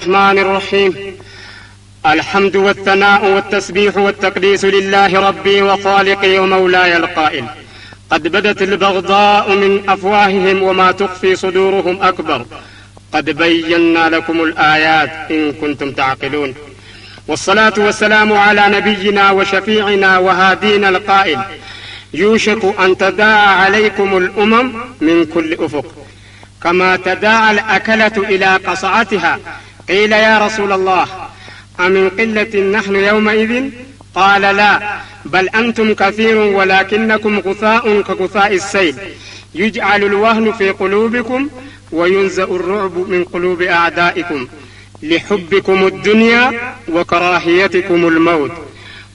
الرحمن الرحيم. الحمد والثناء والتسبيح والتقديس لله ربي وخالقي ومولاي القائل: قد بدت البغضاء من أفواههم وما تخفي صدورهم أكبر، قد بينا لكم الآيات إن كنتم تعقلون. والصلاة والسلام على نبينا وشفيعنا وهادينا القائل: يوشك أن تداعى عليكم الأمم من كل أفق كما تداعى الأكلة إلى قصعتها. قيل: يا رسول الله، أمن قلة نحن يومئذ؟ قال: لا، بل أنتم كثير ولكنكم غثاء كغثاء السيل، يجعل الوهن في قلوبكم وينزأ الرعب من قلوب أعدائكم لحبكم الدنيا وكراهيتكم الموت.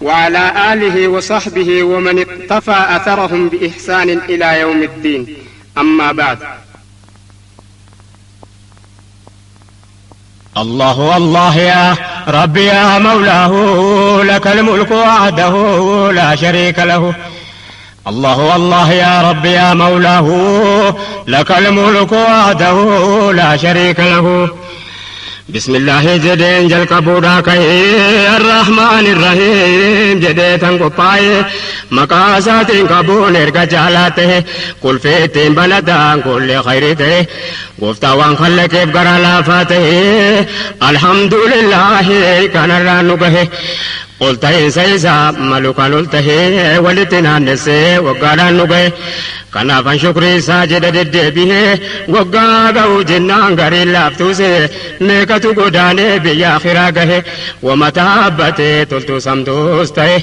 وعلى آله وصحبه ومن اقتفى أثرهم بإحسان إلى يوم الدين. أما بعد. الله الله يا ربي يا مولاه، لك الملك وحده لا شريك له. الله الله يا ربي يا مولاه، لك الملك وحده لا شريك له. بسم الله jedheen jalqabuudhaa ka'ee، الرحمن الرحيم jedhee tan qophaa'e، maqaa isaatiin qabuun erga jaalaa ta'e، qulfii ittiin banataan kulli khayrii ta'e، gooftaa waan khallaqeef gara laafaa ta'e، الحمد لله kanarraan nu gahe. Ol ta'iinsa isaa malu kan ol tahe walitti naannessee waggaadhaan nu gahe. Kanaafan shukrii isaa jedha deddeebi'ee. Waggaa ga'u jennaan gariin laaftuuse, meeqatu godaanee biyya akhiraa gahe. Wama taabbatee toltuu samtuus ta'e,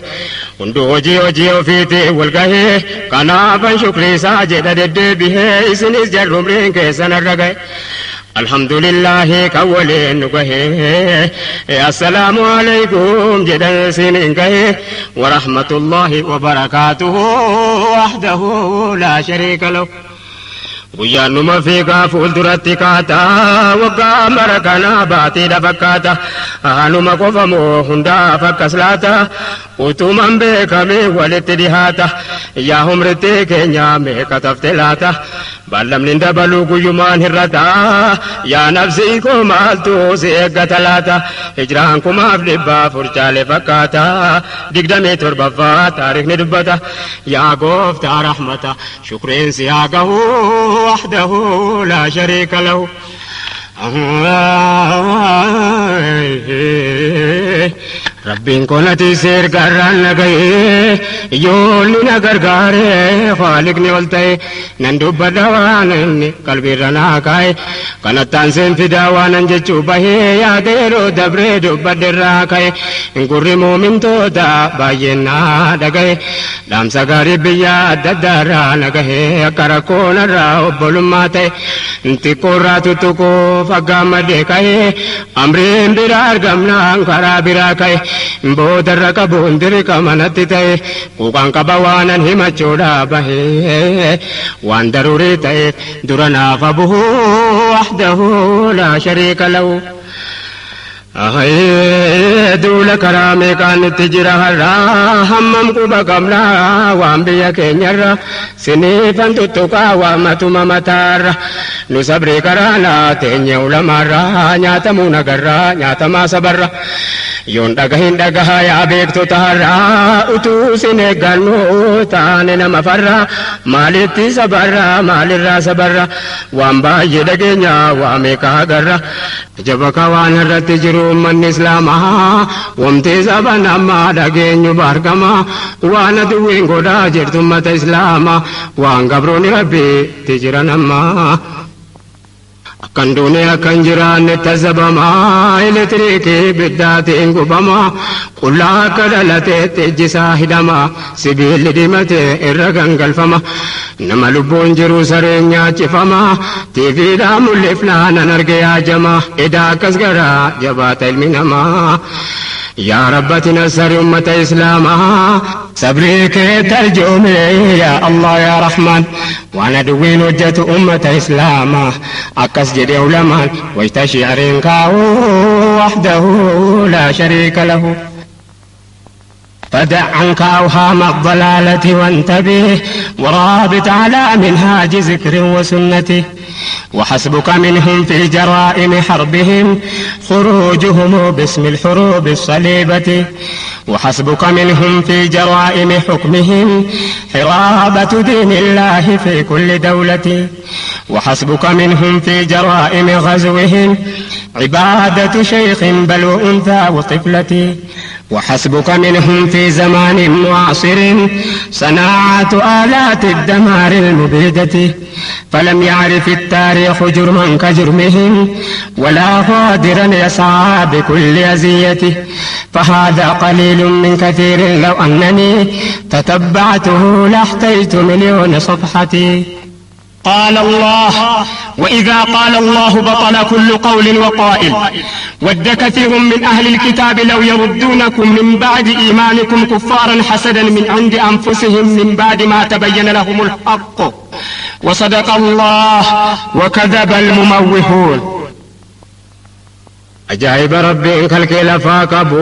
hunduu hojii hojii ofiitii wal gahe. Kanaafan shukrii isaa jedha deddeebi'ee. Isinis jarru umriin keessan irra gahe. الحمد لله kan waliin nu gahe. السلام عليكم jedhan sinin gahe، ورحمة الله وبركاته وحده لا شريك له. Guyyaan numa fiigaa fuulduratti kaata, waggaa mara kanaa baatiidha fakkaata. Anuma qofa moo hundaaf akkas laata? Utuman beekame walitti dhihaata. Yaa umritti keenya meeqa tafte laata? Ballamni dabaluu guyyumaan hirrata. Yaa nafsii koo, maaltu si eeggata laata? Hijraan 1400 caale fakkaata, 27ffaa taarikni dubbata. Yaa gooftaa rahmata, shukriin si haa gahu وحده لا شريك له. Rabbiin konati seer garraan na gahee, ijoolli na gargaaree, haaliqni ol ta'e, nan dubbadha waan inni qalbiirra naa kaa'e. Kanattaan seen fidaa waanan jechuu bahee, yaada yeroo dabree dubbadherraa ka'e. Gurri muumintoota baay'een naa dhagaye, dhaamsa gaarii biyya adda addaarraa na gahee, akka rakkoonarraa obbolummaa ta'e xiqqoorraa tuttuquuf aggaammadee ka'e. Amriin biraa argamnaan karaa biraa ka'e, boodarra qabuun dirqama natti ta'e. Quuqaan qaba waanan himachuudha bahee, waan daruurii ta'eef dura naaf abuhu وحده لا شريك له. Duula karaa meeqaan nutti jira har'aa? Hammam quba qabnaa waan biyya keenyarra? Siniifan tuttuqaa waan matuma mataarra. Nu sabrii karaanaa teenye ulamaarra, nyaatamuu nagarraa nyaatamaa sabarra. Yoon dhagahin dhagahaa yaa beektota har'aa, utuu sin eeggannu taane nama farra. Maalitti sabarra? Maalirraa sabarra? Waan baay'ee dhageenya, waa meeqa agarra. Jabaka waan irratti jiru ummanni islaamaa, wamti saba namaa dhageenyu baargama. Waan aduwwiin godhaa jirtu ummata islaamaa, waan gabroonni rabbiitti jiran ammaa. Akkan duune akkan jiraanne tasabamaa, elektiriikii biddaatiin gubamaa, qullaa akka dhalateetti ijjisaa hidhama, sibiilli dimatee irra gangalfama, nama lubbuun jiru sareen nyaachifama. Tiiviidhaa mul'ifnaa nan arge yaajama, edaa akkas garaa jabaata ilmi namaa. Yaa rabbati nasari ummata islaamaa, sabrii kee tarjoome. Yaa Allah, yaa Rahmaan, waan aduwwiin hojjetu ummata islaamaa, akkas jedhe ulamaan wayta shi'ariin kaa'u وحده لا شريك له. فدع عنك أوهام الضلالة وانتبه، ورابط على منهاج ذكر وسنته. وحسبك منهم في جرائم حربهم خروجهم باسم الحروب الصليبة. وحسبك منهم في جرائم حكمهم حرابة دين الله في كل دولة. وحسبك منهم في جرائم غزوهم عبادة شيخ بل وأنثى وطفلة. وحسبك منهم في زمان معاصر صناعة آلات الدمار المبيدة. فلم يعرف التاريخ جرما كجرمهم ولا غادرا يسعى بكل أذيته. فهذا قليل من كثير لو أنني تتبعته لاحتيت مليون صفحة. قال الله: وإذا قال الله بطل كل قول وقائل. ود كثير من أهل الكتاب لو يردونكم من بعد إيمانكم كفارا حسدا من عند أنفسهم من بعد ما تبين لهم الحق. وصدق الله وكذب المموهون. Ajaa'iba Rabbiin kalqee lafaa qabu,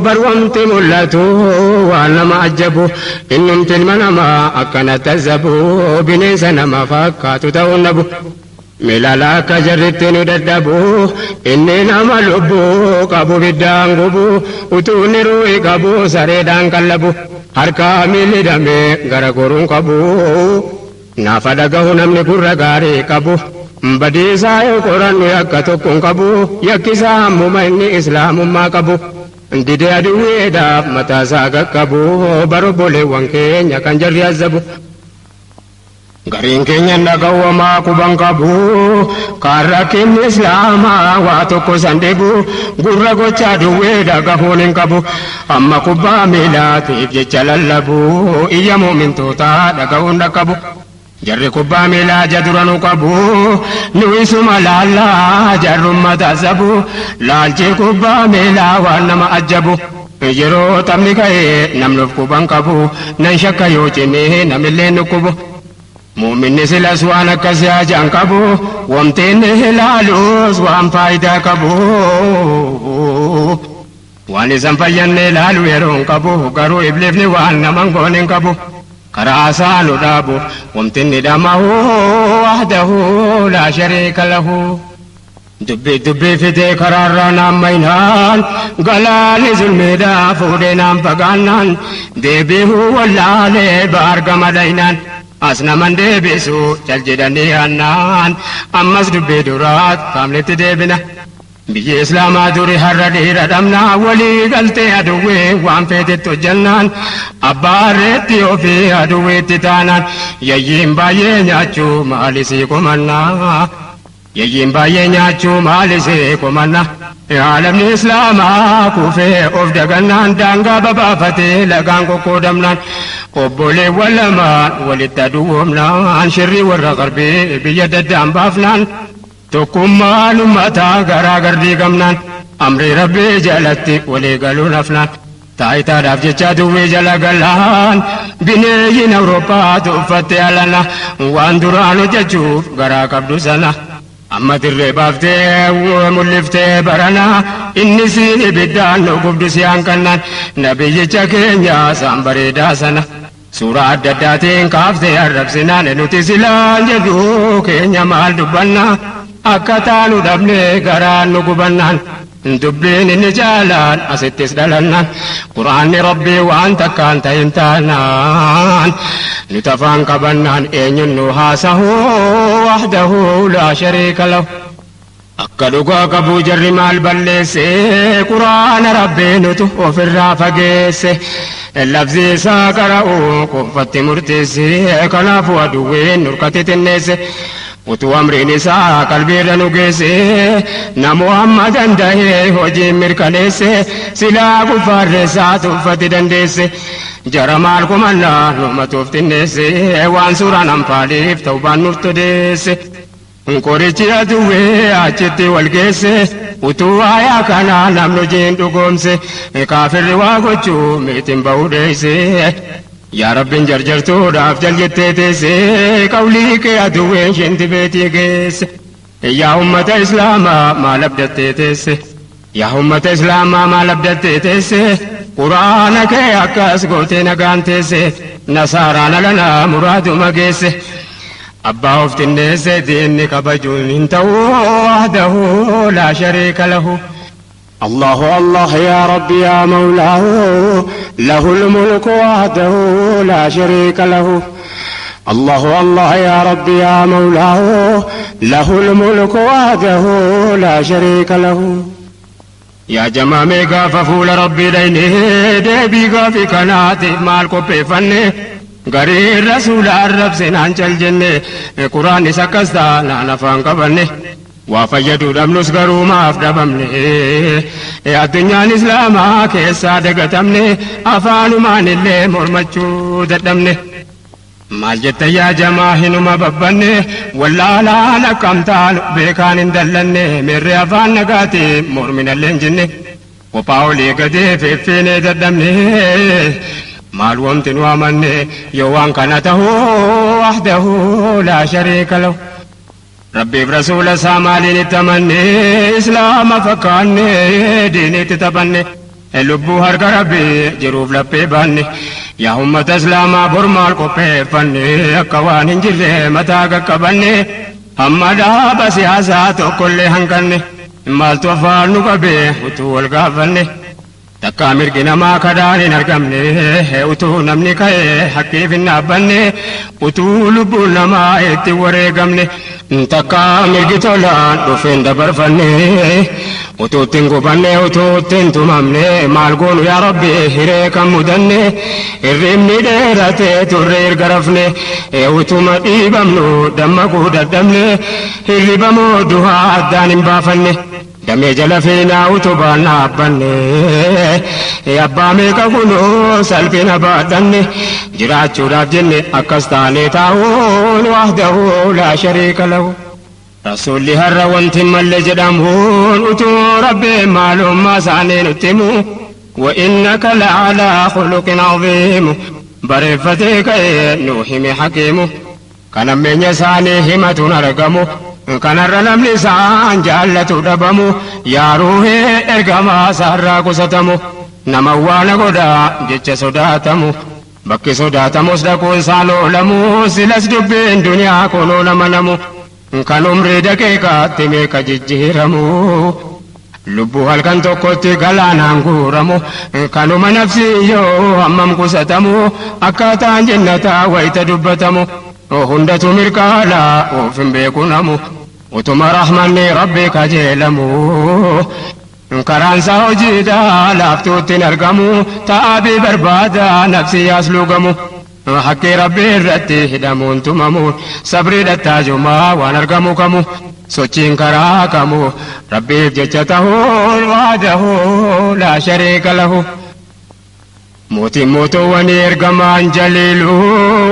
bar wanti mul'atu waan nama ajabu. Innumti ilma namaa akkana tazzabu, bineensa nama fakkaatu ta'uun dhabu. Milaala akka jarritti nu dadhabu, inni nama lubbuu qabu biddaan gubu, utuu inni ruuhi qabu sareedhaan qallabu. Harkaa miilli damee gara goruun qabu, naafa dhagahu namni gurra gaarii qabu. Badiisaa yoo qorannu yakka tokko hin qabu, yakkisaa ammuma inni islaamummaa qabu. Didee aduwweedhaaf mataasaa qaqqabu, bara obboleewwan keenya kan jarri azzabu. Gariin keenya dhagawwamaa quban qabu, kaan rakkinni islaamaa waa tokko san dhibu, gurra gocha aduwwee dhagahuun hin qabu. Amma kubbaa miilaatiif jecha lallabu, iyya muumintootaa dhagahuun dhaqqabu. Jarri kubbaa miilaa ija dura nu qabu, nu isuma laallaa jarrumma tasabu. Laalchi kubbaa miilaa waan nama ajabu. Yeroo taphni ka'ee namni of quban qabu, nan shakka yoo cimee namillee nukkubu. Muuminni silas waan akkasii ajaan qabu, wanti inni ilaalus waan faayidaa qabu. Waan isan fayyanne ilaalu yeroo hin qabu, garuu ibliifni waan naman goone hin qabu. Karaa isaa nu dhaabu, wanti inni dhamahu wahdahu laa shariika lahu. Dubbii dubbii fidee karaarraa naan maynaan, galaani zulmiidhaa fuudhee naan fagaannaan, deebi'uu wallaalee baargama dhaynaan, as naman deebisu cal jedhanii annaan, ammas dubbii duraat kaamnetti deebina. Biyyi islaamaa duri har'a dhiira dhabnaa, walii galtee aduwwee waan feetetti hojjannaan, abbaarreetti ofii aduwweetti taanaan, yayyiin baay'ee nyaachuu maalisii komannaa. Yayyiin baay'ee nyaachuu maalisii komannaa. Aalamni islaamaa kufee of dagannaan, daangaa babaafatee lagaan qoqqoodamnaan, obboleewwan lamaan walitti aduwwoomnaan, shirrii warra qarbii biyya daddaan baafnaan, tokkummaan ummataa garaa gardiigamnaan, amrii rabbii jalatti walii galuun hafnaan, taayitaadhaaf jecha duwwee jala galaan, bineeyyiin Awurooppaa tuffatte alana, waan duraan hojjechuuf garaa qabdu sana amma dirree baaftee mul'iftee barana. Inni siin ibiddaan nu gubdu si hanqannaan, nabiyyicha keenya isaan bareedaa sana suuraa adda addaatiin kaaftee arrabsinaan, nuti silaan jedhu keenya maal dubbanna? Akka taanu dhabne garaan nu gubannaan, dubbiin inni jaalaan asittis dhalannaan, quraanni rabbii waan takkaan ta'in taanaan, nuti afaan qabannaan eenyuun nu haasahu? Wahdahu laa shariika lahu. Akka dhugaa qabu jarri maal balleesse? Quraana rabbii nutu ofirraa fageesse, labsii isaa qara'u qofatti murteesse, kanaafuu aduwween nurkatti xinneesse. Utuu amriin isaa qalbiirra nu geesse, namoo amma danda'ee hojii mirkaneesse, silaa kuffaarreessaa tuffatti dandeesse. Jara maal kumannaa numatuuf xinneesse? Waan suuraan anfaaliif ta'u nuuf todeesse. Qorichi aduwwee achitti wal geesse, utuu aayaa kana namni hojiin dhugoomse, kaafirri waa gochuu miitiin ba'uu dheeyse. Yaa Rabbiin jarjartuudhaaf jal jettee teesse, qawlii kee aduwween shinti beetii geesse. Yaa ummata islaamaa maal abdattee teesse? Yaa ummata islaamaa maal abdattee teesse? Quraana kee akkas gootee nagaan teesse, nasaaraan alanaa muraaduma geesse. Abbaa of xinneesse diinni kabajuun hin ta'u, wahdahu laa shariika lahu. الله الله يا ربي يا مولاه، له الملك وحده لا شريك له. الله الله يا ربي يا مولاه، له الملك وحده لا شريك له. Yaa jamaa, mee gaafa fuula rabbii dhayne deebii gaafii kanaatiif maal qopheeffanne? Garii rasuula arrabse naan cal jenne, quraanis akkas ta'a naan afaan qabanne. Waa fayyaduu dhabnus garuu maaf dhabamne? Addunyaan islaamaa keessaa dagatamne, afaanumaan illee mormachuu dadhabne. Maal jetta yaa jamaa? Hinuma babbanne. Wallaalaan akkam taanu? Beekaan hin dallanne. Meerre afaan nagaati morminallee hin jenne? Kophaa olii gadee feffiinee dadhabne. Maal wanti nu amanne yoo waan kana tahuu? Wahdahu laa shariika lahu. Rabbiif rasuula isaa maaliin itti amanne? Islaama fakkaanne diiniitti taphanne, lubbuu harka rabbii jiruuf laphee baanne. Yaa ummata islaamaa, bor maal qopheeffanne? Akka waan hin jirre mataa qaqqabanne, hamma dhaaba siyaasaa tokkollee hanqanne. Maaltu afaan nu qabee utuu wal gaafanne? Takkaa mirgi namaa kadhaan hin argamne, utuu namni ka'ee haqqiif hin dhaabbanne, utuu lubbuun namaa itti wareegamne. Takkaa mirgi tolaan dhufeen dabarfanne, utuu ittiin gubanne, utuu ittiin tumamne. Maal goonu yaa rabbi hiree kan mudanne? Hirribni dheerate turre erga rafne, utuma dhiibamnu dammaquu dadhabne. Hirriba moo duhaa addaan hin baafanne. Damee jala feenaa utubaan dhaabbanne, abbaa meeqa kunoo salphina baadhanne. Jiraachuudhaaf jenne akkas taanee taa'uun, wahdahu laa shariika lahu. Rasuulli har'a wanti hin malle jedhamuun, utuu rabbiin maalummaa isaanii nutti himu, وإنك لعلى خلق عظيم bareeffatee ka'ee nuu hime hakiimu. Kan ammeenya isaanii himatuun argamu, kanarra namni isaan jaallatu dhabamu. Yaa ruuhee ergamaa isaarraa qusatamu, nama waana godhaa jecha sodaatamu, bakki sodaatamus dhaquun isaan oolamu. Silas dubbiin duniyaa kunuu nama namu kan umrii daqiiqaatti meeqa jijjiiramu, lubbuu halkan tokkotti galaanaan guuramu. Kanuma nafsi yoo hammam qusatamu, akkaataan jennataa wayita dubbatamu hundatu mirqaana of hin beeku namu. Utuma rahmanni rabbi kajeelamu, karaansaa hojiidha laaftuutti hin argamu. Ta'aabii barbaada nafsi yaas lugamu, haqqii rabbi irratti hidhamuun tumamuun, sabrii dhattaajumaa waan argamu kamu, sochiin karaa kamu rabbiif jecha tahuun, wahdahu laa shariika lahu. Mootiin mootuwwanii ergamaan jaliilu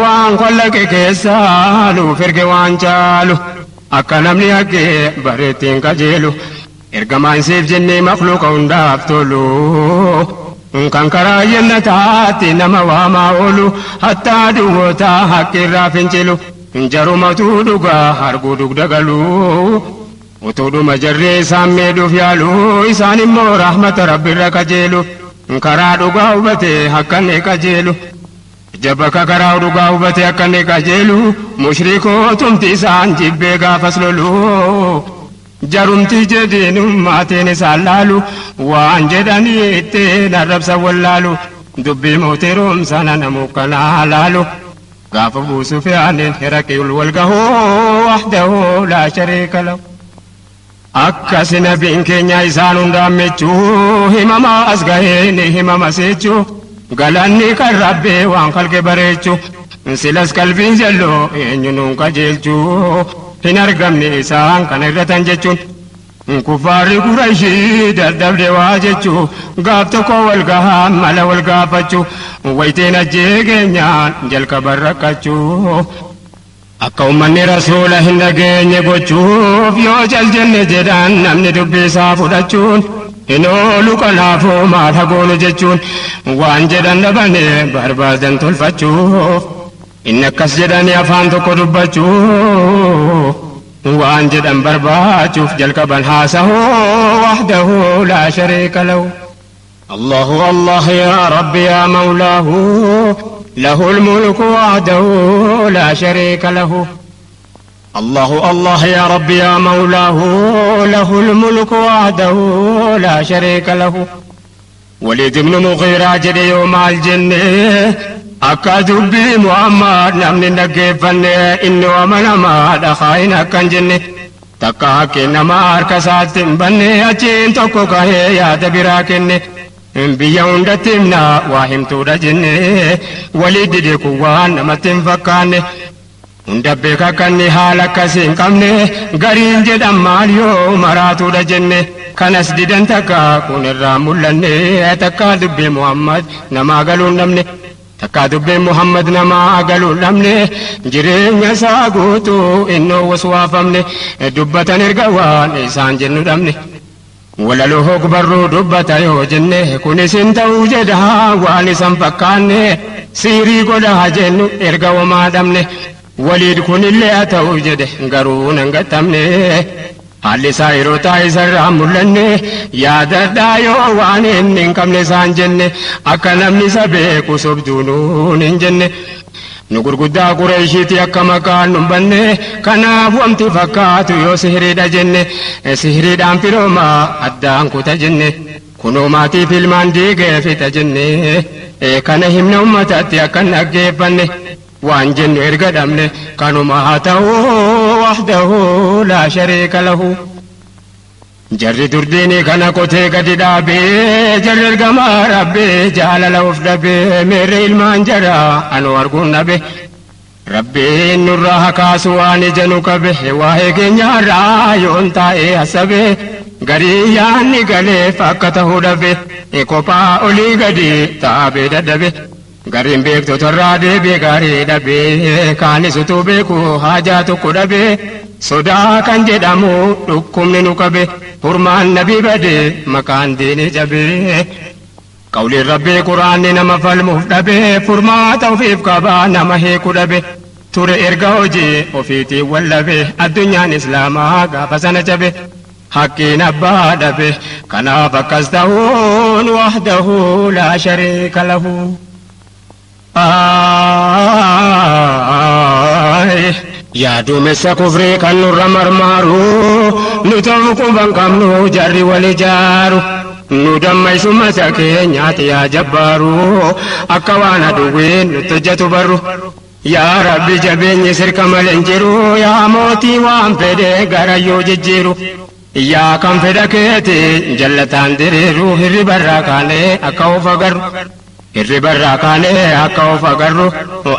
waan qallaqe keessaa nuuf erge waan caalu, akka namni haqqee bareettiin qajeelu. Ergamaan siif jennee makluuqa hundaaf tolu, kan karaa jannataatti nama waamaa oolu, hattaa duwwootaa haqqirraa fincilu, jarumatu dhugaa arguu dugda galu. Utuudhuma jarree isaan miidhuuf yaalu, isaan immoo rahmata rabbirra qajeelu, karaa dhugaa hubatee akka inni qajeelu. Jabaka karaa dhugaa hubatee akka inni qajeelu, mushrikootumti isaan jibbee gaafas lolu. Jarumti jedhiinummaatiin isaan laalu, waan jedhanii ittiin arrabsa wallaalu, dubbii mootii roomsana namuu kanaa laalu. Gaafa buusuuf yaaniin Hiraqiul wal gahuu, wahdahu laa shariika lahu. Akkasi nabiin keenya isaan hundaan michuu, himama as gahee ni himama seechuu, galanni kan rabbii waan kalqe bareechuu. Silas qalbiin jalloo eenyu nuun qajeelchuu? Hin argamne isaan kana irratan jechuun. Kuffaarri Qurayshii dadhabde waa jechuu, gaaf tokko wal gahaa mala wal gaafachuu, wayteen ajjee keenyaan jalqaban rakkachuu. Akka ummanni rasuula hin dhageenye gochuuf, yoo cal jenne jedhan namni dubbii isaa fudhachuun hin oolu, kanaafuu maal hagoonu jechuun waan jedhan dhabane barbaadan tolfachuuf. Inni akkas jedhanii afaan tokko dubbachuuf, waan jedhan barbaachuuf jalqaban haasahuu, wahdahu laa shariika lahu. الله الله يا رب يا مولاه له الملك وحده لا شريك له. الله الله يا رب يا مولاه له الملك وحده لا شريك له. وليد بن مغيرة jedhe yoo maal jenne akka dubbii Muhammad namni dhaggeeffanne inni amanamaadha kaayin akkan jenne takka haqqi nama harka isaatti hin banne achiin tokko kahee yaada biraa kenne biyya hundatti himna waa himtuudha jenne walii dide kun waan namatti hin fakkaanne hunda beeka kanni haala akkasii hin qabne gariin jedhan maal yoo maraatuudha jenne kanas didan takka kun irraa mul'anne takka dubbii Muhammad namaa galuun dhabne takka dubbii Muhammad namaa galuun dhabne jireenya isaa guutuu innoo waswaafamne dubbatan erga waan isaan jennu dhabne. Walaloo hogbarruu dubbata yoo jenne kunis hin ta'uu jedha waan isan fakkaanne siirii godhaa jennu erga homaa dhabne. Waliid kunillee haa ta'u jedhe garuu nan gattamne haalli isaa yeroo isarraa mul'anne yaadadhaa yoo waan inni hin qabne isaan jenne akka namni isa beeku sobduunuun hin jenne. Nu gurguddaa Qureeshiiti akka maqaan nu banne kanaaf wanti fakkaatu yoo sihiriidha jenne sihiriidhaan firoomaa addaan kuta jenne kunoo maatiif ilmaan diigee fixa jenne kana himna ummatatti akka hin dhaggeeffanne. Waan jennu erga dhabne kanuma haa ta'u wahdahu laa shariika lahu. Jarri durdiinii kana qotee gadi dhaabee jarri ergamaa rabbee jaalala of dhabee meerre ilmaan jara anu arguun dhabe. Rabbiin nurraa haa kaasu waan ija nu qabe waa'ee keenyaarraa yoon taa'ee hasabe garii yaanni galeef akka ta'uu dhabe kophaa olii gadi taabee dadhabe. Gariin beektotarraa deebii gaarii dhabe kaanis utuu beeku haajaa tokko dhabe sodaa kan jedhamu dhukkubni nu qabe furmaan nabii bade maqaan diinii jabe. Qawliin rabbii quraanni nama falmuuf dhabe furmaata ofiif qaba nama hiiku dhabe ture erga hojii ofiitiin wallabe addunyaan islaamaa gaafa sana cabe. Haqqiin abbaa dhabe kanaaf akkas ta'uun wahdahu laa shariika lahu. Yaa duumessa kufrii kan nurra marmaaru nu ta'uu quban qabnu jarri wal ijaaru nu dammaysu mata keenyaati yaa jabbaaru akka waan aduwwiin nutti hojjetu barru. Yaa Rabbi jabeenyi sirka malee hin jiru yaa mootii waan fedhe garayyuu jijjiiru. Yaa kan fedha keeti jallataan diriiru hirribarraa kaanee akka of agarru. Hirribarraa kaanee akka of agarru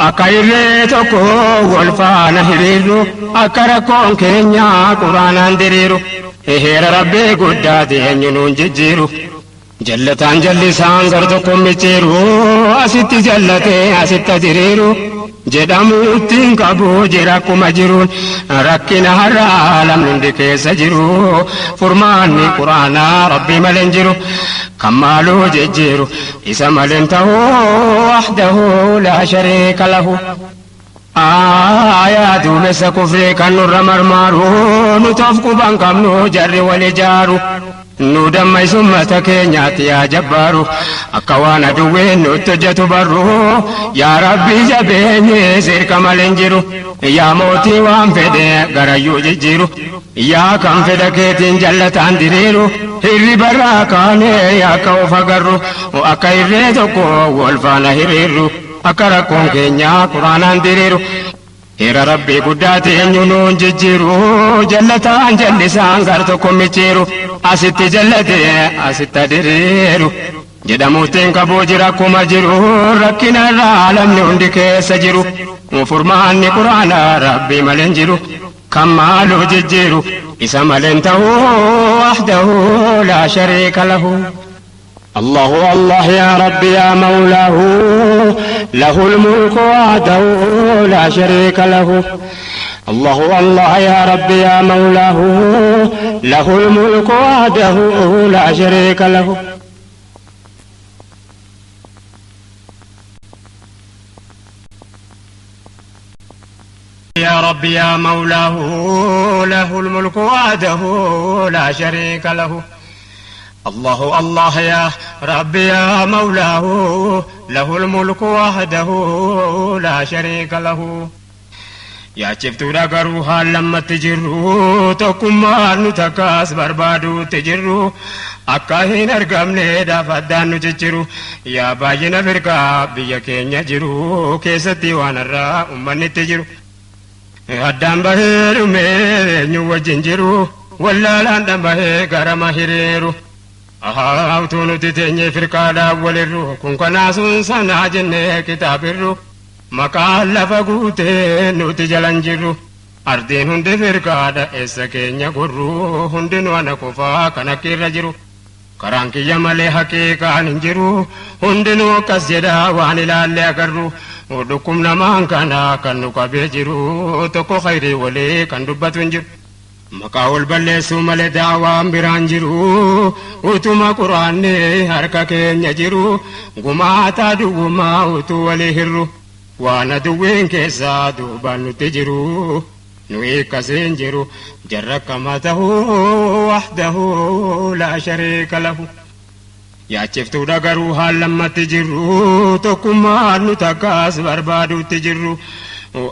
akka irree tokko wal faana hiriirru akka rakkoon keenya quraanaan diriiru heera rabbii guddaati eenyu nuun jijjiiru. Jallataan jallisaan gar tokko micciiru asitti jallatee asitti diriiru jedhamuutti hin qabu jira akkuma jiruun rakkina har'aa namni hundi keessa jiru furmaanni quraanaa rabbii malee hin jiru kan maaluu jijjiiru isa malee hin ta'u wahdahu laa shariika lahu. Yaa duumessa kufrii kan nurra marmaaru nu toof quban qabnu jarri wal ijaaru. Nu dammaysu ummata keenyaatti yaa jabbaaru akka waan aduwwiin nutti hojjetu barru yaa rabbi jabeenyi sirka malee hin jiru yaa mootii waan fedhe garayyuu jijjiiru yaa kan fedha keetiin jallataan diriiru hirribarraa kaanee akka of agarru akka irree tokko wal faana hiriirru akka rakkoon keenya quraanaan diriiru. Heera rabbii guddaati eenyu nuun jijjiiru jallataan jallisaan gar tokko micciiru asitti jallatee asitti diriiru jedhamuutti hin qabu jira akkuma jiru rakkina irraa namni hundi keessa jiru furmaanni quraanaa rabbii malee hin jiru kan maaluu jijjiiru isa malee hin ta'u wahdahu laa shariika lahu. الله الله يا ربي يا مولاه له الملك وحده لا شريك له. الله الله يا ربي يا مولاه له الملك وحده لا شريك له. يا ربي يا مولاه له الملك وحده لا شريك له. الله الله يا ربي يا مولاه له الملك وحده لا شريك له. Yaachiftuudha garuu haala lammatti jirru tokkummaan nu takkaas barbaaduutti jirru akka hin argamneedhaaf addaan nu cicciru yaa baay'ina firqaa biyya keenya jiru keessatti waan irraa uummanni itti jiru. Addaan bahee dhumee eenyu wajjin jiru wallaalaan dhanbahee garama hiriiru. Ahaa utuu nuti teenyee firqaadhaan walirru kun kanaa sun sanaa jennee kitaabirru. Maqaan lafa guutee nuti jalan jirru ardiin hundi firqaadha eessa keenya gurru hundinuu ana qofaa kan akka irra jiru karaan kiyya malee haqiiqaan hin jiru hundinuu akkas jedha waan ilaalle agarru dhukkubnamaan kana kan nu qabee jiru tokko khayrii walii kan dubbatu hin jiru. Maqaa wal balleessuu malee daawaan biraan jiru utuma quraanni harka keenya jiru gumaataa duwwumaa utuu walii hirru. Waan aduwwiin keessaa duubaan nutti jiru nu hiikkasiin jiru jarra akkama tahuu wahdahu laa shariika lahu. Yaachiftuudha garuu haala lammatti jirru tokkummaan nu takkaas barbaaduutti jirru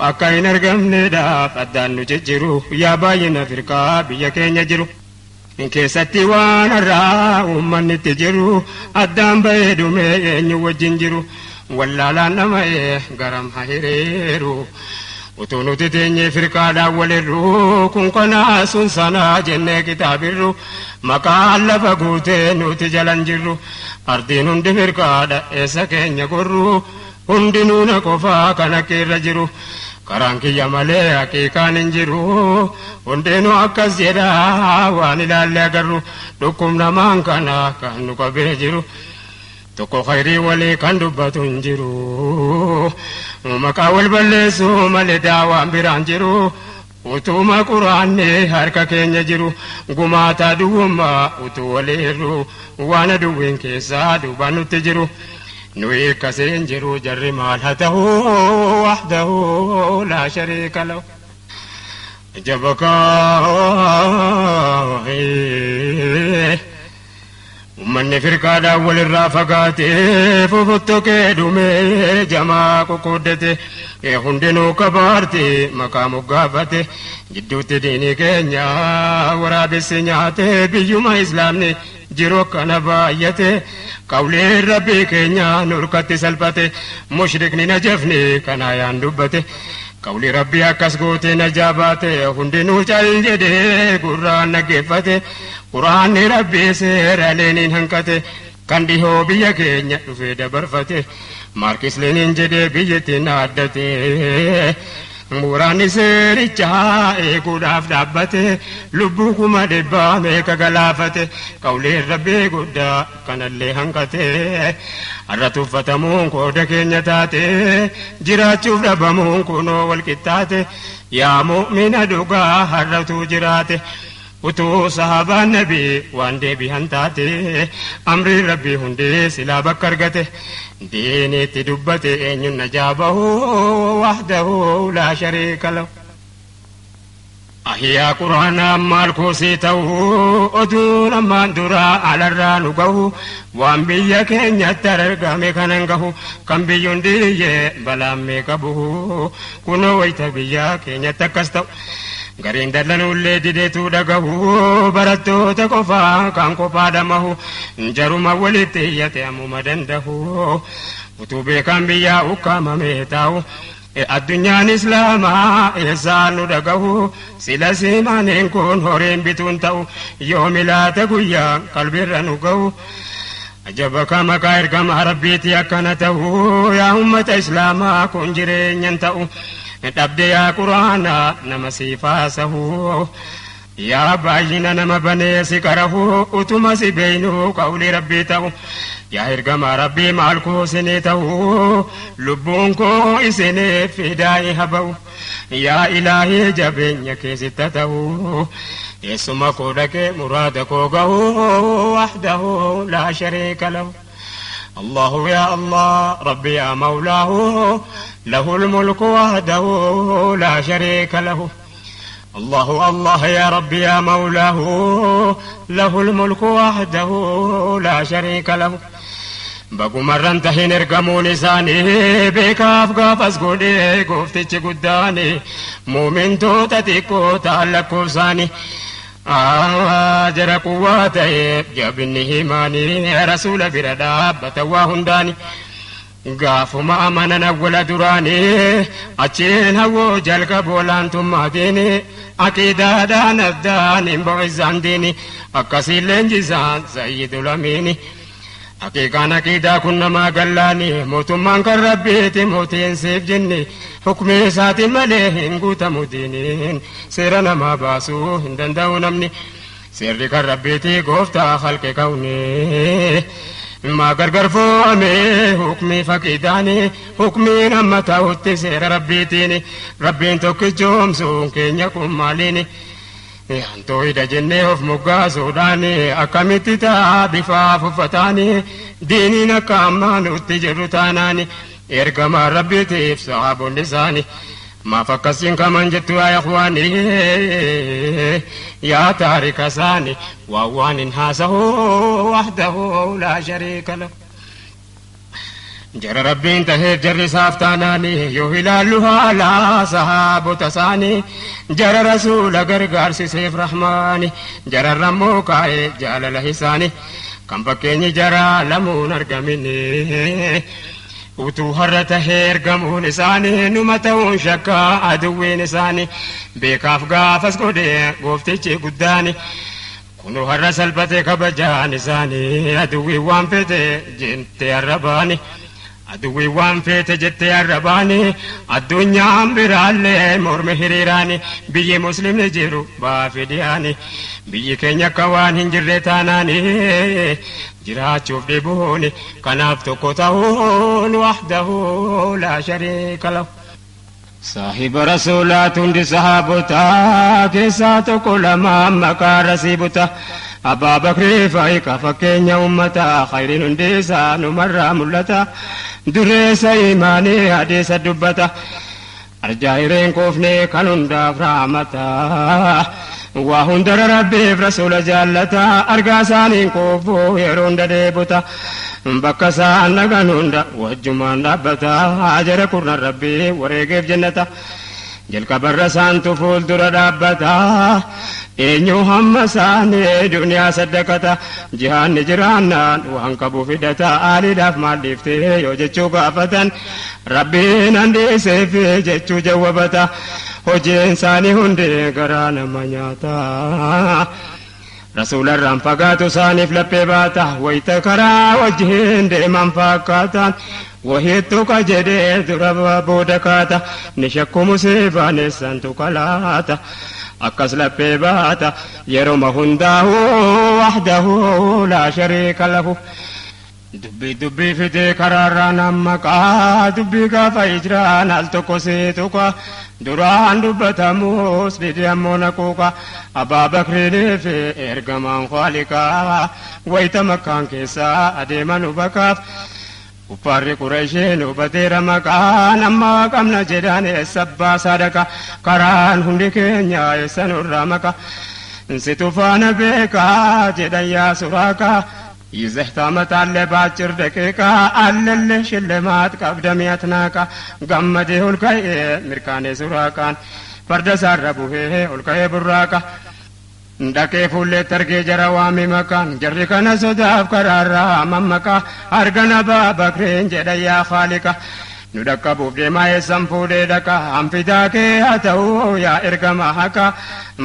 akka hin argamneedhaaf addaan nu cicciru yaa baay'ina firqaa biyya keenya jiru. Keessatti waan irraa uummanni itti jiru addaan bahee dhumee eenyu wajjin jiru. Wallaalaan dhama'ee garam haa hiriiru utuu nuti teenyee firqaadhaan walirru kun kanaa sun sanaa jennee kitaabirru maqaan lafa guutee nuti jalan jirru ardiin hundi firqaadha eessa keenya gorru hundinuu na qofaa kan akka irra jiru karaan kiyya malee haqiiqaan hin jiru hundinuu akkas jedha waan ilaalle agarru dhukkubnamaan kana kan nu qabee jiru. Tokko khayrii walii kan dubbatu hin jiru maqaa wal balleessuu malee daawaan biraan jiru utuma quraanni harka keenya jiru gumaataa duwwummaa utuu walii hirru waan aduwwiin keessaa duubaan nutti jiru nu hiikkasiin jiru jarri maal haa ta'uu wahdahu laa shariika lahu. Jabakaa. Uummanni firqaadhaan walirraa fagaatee fofottokee dhumee jamaa qoqqooddate hundinuu kabaarte maqaa moggaafate jidduutti diinii keenya waraabessi nyaate biyyuma islaamni jiru akkana baay'ate qawleen rabbii keenya nurkatti salphate mushrikni najafni kana yaan dubbate. Qawli rabbii akkas gootee na jaabaate hundinuu cal jedhee gurraan dhaggeeffate quraanni rabbii seera leeniin hanqate kan dhihoo biyya keenya dhufee dabarfate maarkis leeniin jedhee biyyattiin dhaaddate waraanni seerichaa eeguudhaaf dhaabbate lubbuu 100,000 meeqa galaafate qawleen rabbii guddaa kanallee hanqate har'a tuffatamuun qooda keenya taate jiraachuuf dhabamuun kunoo wal qixxaate yaa mu'mina dhugaa har'atu jiraate utuu sahaabaan nabii waan deebi'an taate amri rabbii hundee silaa bakka argate diiniitti dubbate eenyuun najaabahu wahdahu laa shariika lahu. Ahiyyaa quraanaa maal koosii ta'uu oduun ammaan duraa alarraa nu gahu waan biyya keenyatti argame kanan gahu kan biyyoon diiyyee balaan meeqa buhu kunoo wayita biyya keenyatti akkas ta'u. Gariin dallanuullee dideetu dhagahu barattoota qofaa kan kophaa dhamahu jaruma walitti iyyate ammuma danda'u utuu beekan biyyaa ukkaamamee taa'u addunyaan islaamaa eessaan nu dhagahu sila siimaaniin kun horiin bituun ta'u yoomi laata guyyaa qalbiirra nu gahu. Ajaba ka maqaa ergama rabbiiti akkana ta'u yaa ummata islaamaa kun jireenyan ta'u. Dhabde yaa quraana nama siifaasahu yaa baay'ina nama banee si qarahu utuma si beeynu qawli rabbii ta'u yaa ergama rabbii maal koo isinii ta'u lubbuun koo isiniif fidaa'ii haba'u yaa ilaahii jabeenya keessitta ta'u eessuma koo dhaqee muraada koo gahu wahdahu laa shariika lahu. الله يا الله ربي يا مولاه له الملك وحده لا شريك له. الله الله يا ربي يا مولاه له الملك وحده لا شريك له. Bagumarran tahin ergamuun isaanii beekaaf gaafas godhee gooftichi guddaani muumintoota xiqqoo ta'an lakkoofsaanii jara quwwaa ta'eef jabinni himaanii rasuula bira dhaabbatan waa hundaani. Gaafuma amanan awwala duraanii achiin hawwoo jalqabu olaantummaatiin aqiidaadhaan addaan hin bo'isaan diini akkasiin leenjisaan sayyidul amiini. Haqiiqaan aqiidaa kun namaa gallaani mootummaan kan rabbiiti mootiin siif jinni hukmii isaatiin malee hin guutamu diiniin seera namaa baasuu hin danda'u namni seerri kan rabbiiti gooftaa halqe kawni. Maa gargar fo'ame hukmii faqiidaani hukmiin amma ta'utti seera rabbiitiin rabbiin tokkichoomsuun keenya kun maaliini. Antooyida jennee of moggaasuudhaan akkamitti ta'a bifaaf uffataani diiniin akka ammaa nutti jirru taanaani ergamaa rabbiitiif sahaabonni isaani maaf akkasiin kaman jettu yaa ikhwaani yaa taarika isaani waan waan hin haasahu wahdahu laa shariika lahu. Jara rabbiin taheef jarri isaaf taanaani yoo ilaallu haala sahaabota isaanii jara rasuula gargaarsiseef rahmaani jararra immoo kaa'ee jaalala isaanii kan fakkeenyi jara lamuun argamini. Utuu har'a tahee ergamuun isaanii numa ta'uun shakkaa aduwwiin isaanii beekaaf gaafas godhee gooftichi guddaani. Kunu har'a salphate kabajaan isaanii aduwwiin waan fete jettee har'a baani. Aduwwi waan feete jettee har'a baani addunyaan biraallee morma hiriiraani biyyi muslimni jiru baafi dhiyaani biyyi keenya akka waan hin jirre taanaani jiraachuuf dhibuuni kanaaf tokko ta'uun wahdahu laa shariika lahu. Saahiba rasuulaatu hundi sahaabotaa keessaa tokko lama maqaa rasiibota. Abbaa Bakrii faayiqa fakkeenya uummataa khayriin hundi isaa numarraa mul'ata. Dureessa imaanii adeessa dubbata. Arjaa hireen koofnee kan hundaaf raamata. Waa hundara rabbiif rasuula jaallata. Argaa isaaniin koofuu yeroo hunda deebuta. Bakka isaan dhagan hunda wajjumaan dhaabbata. Jara kurnan rabbii wareegeef jennata. Jalqabarra isaantu fuuldura dhaabbata. Eenyu hamma isaanii duniyaa saddaqata. Jihaanni jiraannaan waan qabu fidata. Aaliidhaaf maal dhiiftee yoo jechuu gaafatan rabbiin handiiseef jechuu jawwabata. Hojiin isaanii hundi garaa nama nyaata. Rasuularraan fagaatu isaaniif laphee baata. Wayita karaa wajjin deeman fakkaatan. Wahittu ka jedhee dura booda kaata. Ni shakkumu seefaan eessantu kalaata. Akkas laphee baata yeroma hundaa'u wahdahu laa shariika lahu. Dubbii dubbii fidee karaarraa nammaqaa dubbii gaafa hijiraan al tokko seetuqa duraan dubbatamus didee ammoo naquuqa Abbaa Bakriinii fi ergamaan Khaaliqaa wayita makkaan keessaa adeeman hubakaaf Kuffaarri Qureeshiin hubateera maqaan amma qabna jedhaan eessa abbaa sadaqa karaan hundi keenya eessa nurraa maqa situ faana beekaa jedhan yaa suraakaa ይዘህ ታመጣለህ በአጭር ደቂቃ አለልህ ሽልማት ቀብደም ያትናቃ ገመዴ ኦልከኤ mirkaanee suraaqaan farda isaarra buhee olka'ee burraaqa dhaqee fuulleetti argee jara waame maqaan jarri kana sodaaf karaarraa mammaqa argana Abbaa jedha yaa Khaaliqa nu dhaqqabuuf deemaa eessan fuudhee dhaqa hanfidaa kee haa ta'uu yaa ergama haqa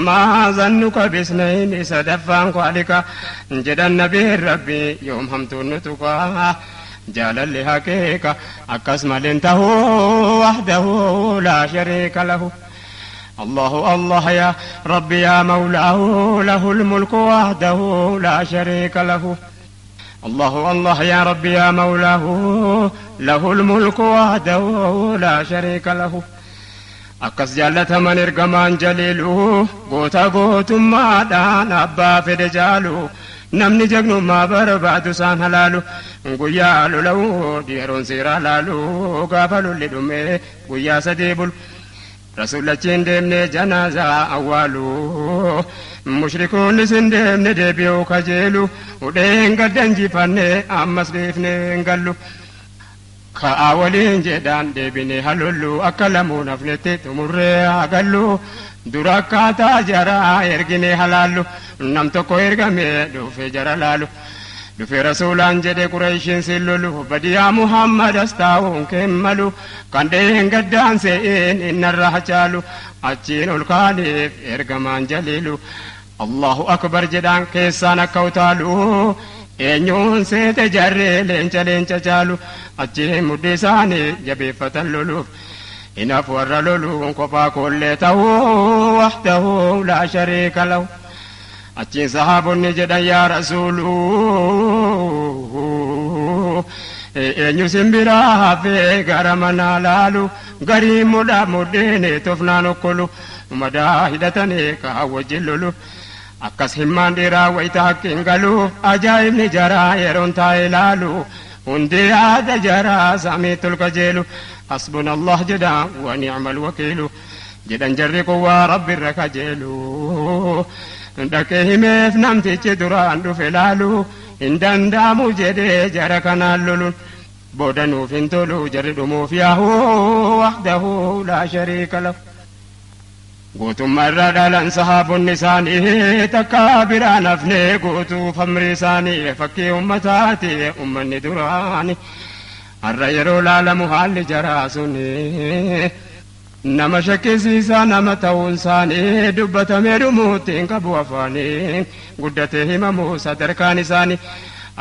maazannu qabisnayn isa daffaan Khaaliqa jedhan nabiin rabbi yoom hamtuun nu tuqaa jaalalli haqiiqa akkas maleen tahuu wahdahu laa shariika lahu. الله الله يا ربي يا مولاه له الملك وحده لا شريك له. الله الله يا ربي يا مولاه له الملك وحده لا شريك له. Akkas jaallataman ergamaan jaliilu goota gootummaadhaan abbaa fedhe jaalu namni jagnummaa barbaadu isaan halaalu guyyaa lola'u yeroon seeraa laalu gaafa lolli dhume guyyaa sadii bulu. Rasuulachiin deemne janaazaa awwaalu mushrikoonni sin deemne deebi'uu kajeelu hudheen gaddan jifanne ammas dhiifne hin gallu. Ka'aa waliin jedhaan deebine halollu akka lamuun hafnetti xumurree hagallu dura akkaataa jaraa ergine halaallu nam tokko ergame dhufe jara laalu. Dhufe rasuulaan jedhe Qureeshiin sin lolu badiyaa Muhammad as taa'uun kemmalu kan dheen gaddaan se'een innarra hachaalu achiin ol kaaniif ergamaan jaliilu. Allahu akbar jedhaan keessaan akka utaalu eenyuun seete jarree leenca leenca caalu achiin mudhii isaanii jabeeffatan loluuf hinaaf warra loluun kophaa koollee ta'uu wahdahu laa shariika lahu. Achiin sahaabonni jedhan yaa rasuuluu eenyu simbiraa hafee gara manaa laalu garii mudhaa mudhiin tofnaan okkolu madaa hidhatanii kaa wajjin lolu akkas himmaan dhiiraa wayita hakkiin galu ajaa'ibni jaraa yeroon taa'e laalu hundi yaada jaraa samii tolka jeelu hasbuna allah jedha wa ni'mal wakiilu jedhan jarri kun waa rabbi irra kajeelu. Dhaqee himeef namtichi duraan dhufe laalu hin danda'amu jedhee jara kanaan loluun booda nuuf hin tolu jarri dhumuuf yaahu wahdahu laa shariika lahu. Gootummaa irraa dhalan sahaabonni isaanii takka biraan hafne guutuuf amri isaanii fakkii ummataati ummanni duraani har'a yeroo laalamu haalli jaraa suni. Nama shakkisiisaa nama ta'uun isaanii dubbatamee dhumuutti hin qabu afaanii guddatee himamu sadarkaan isaanii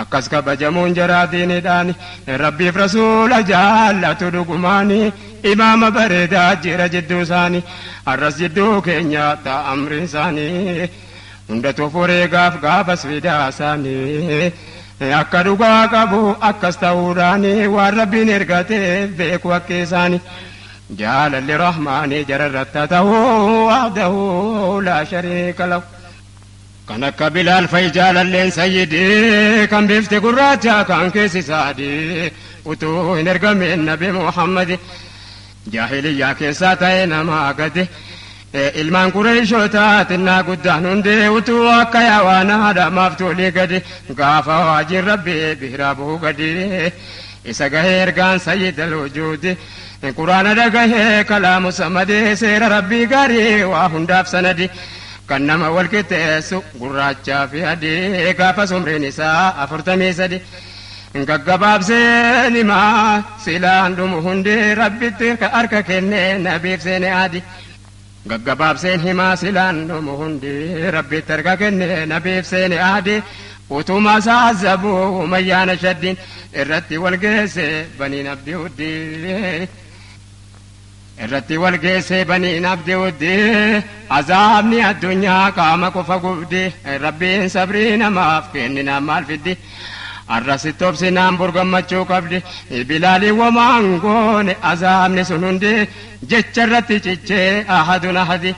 akkas kabajamuun jaraa diiniidhaan rabbiif rasuula jaallatu dhugumaanii imaama bareedaa jira jidduu isaanii har'as jidduu keenya ta'a amriin isaanii hundatu fureegaaf gaafas fidaa isaanii akka dhugaa qabu akkas ta'uudhaanii waan rabbiin ergateef beeku akka isaanii. Jaalalli rahmaanii jararratti haa ta'u wahdahu laa shariika lahu. Kan akka Bilaal fa'i jaalalleen sayyidii kan bifti gurraacha kan keessi saadii utuu hin ergamin nabi Muhammadi jaahiliyyaa keessaa ta'e nama gadi ilmaan Qureeshootaa xinnaa guddaan hundee utuu akka yaawaan haadhamaaf tolii gadi gaafa waajiin rabbii biraa bu'u gadi isa gahee ergaan sayyidal wujuudi quraana dhagahee kalaamu samadee seera rabbii gaarii waa hundaaf sanadi kan nama wal qixxeessu gurraachaa fi adii gaafa umriin isaa 43 gaggabaabseen himaa silaan dhumu hundi rabbitti harka kennee nabiif seene adi gaggabaabseen himaa silaan dhumu hundi rabbitti harka kennee nabiif seene adi utuma saazabuu umayyaana shaddiin irratti wal geesse baniin abdii huddii irratti wal geesse baniin abdii huddii azaabni addunyaa qaama qofa gubdi rabbiin sabrii namaaf kenninaan maal fiddi arrasitti obsinaan burgammachuu qabdi bilaalii womaan goone azaabni sun hundi jecha irratti cichee ahadun ahadi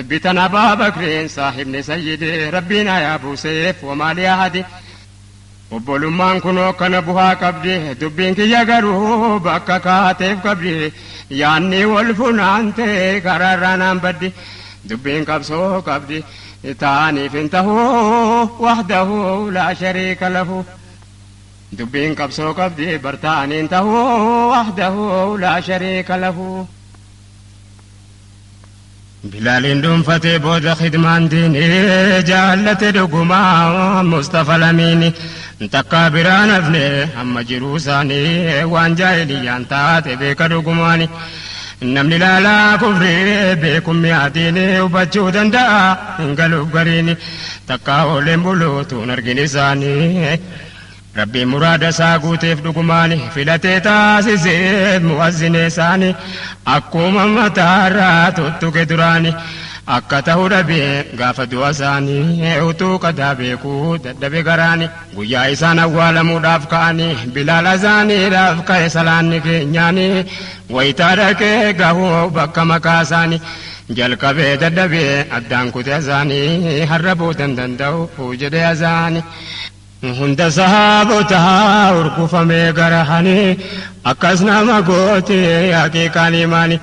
bitan Abaa Bakriin saahibni sayyidi rabbiin ayaa buuseef wamaalii ahadi obbolummaan kunoo kana buhaa qabdi dubbiin kiyya garuu bakka kaateef qabdi yaanni wal funaante karaarraa naan baddi dubbiin qabsoo qabdi taaniif hin tahuu wahdahu laa shariika lahu dubbiin qabsoo qabdi bartaaniin tahuu wahdahu laa shariika lahu. Bilaaliin dhuunfatee booda khidmaan diinii jaallate dhugumaa Mustafa Lamiini takkaa biraan hafne amma jiruu isaanii waan jaahiliyyaan taate beeka dhugumaani. Namni laalaa kufrii beekummi adiini hubachuu danda'a hin galuuf gariini takkaa ooleen buluutuun argin isaanii. Rabbiin muraada isaa guuteef dhugumaani filatee taasisee mu'azzinee isaanii akkuma mataarraa tuttuqe duraani akka ta'u dhabee gaafa du'a isaanii utuu qadaa beekuu dadhabe garaani guyyaa isaan awwaalamuudhaaf ka'anii bilaala isaaniidhaaf ka'e salaanni keenyaanii wayitaa dhaqee gahuu bakka maqaa isaanii jalqabee dadhabee addaan kute azaanii har'a boodan danda'u jedhe azaanii. Hunda sahaabotaa urgufamee garahanii akkas nama goote haqiiqaan imaani.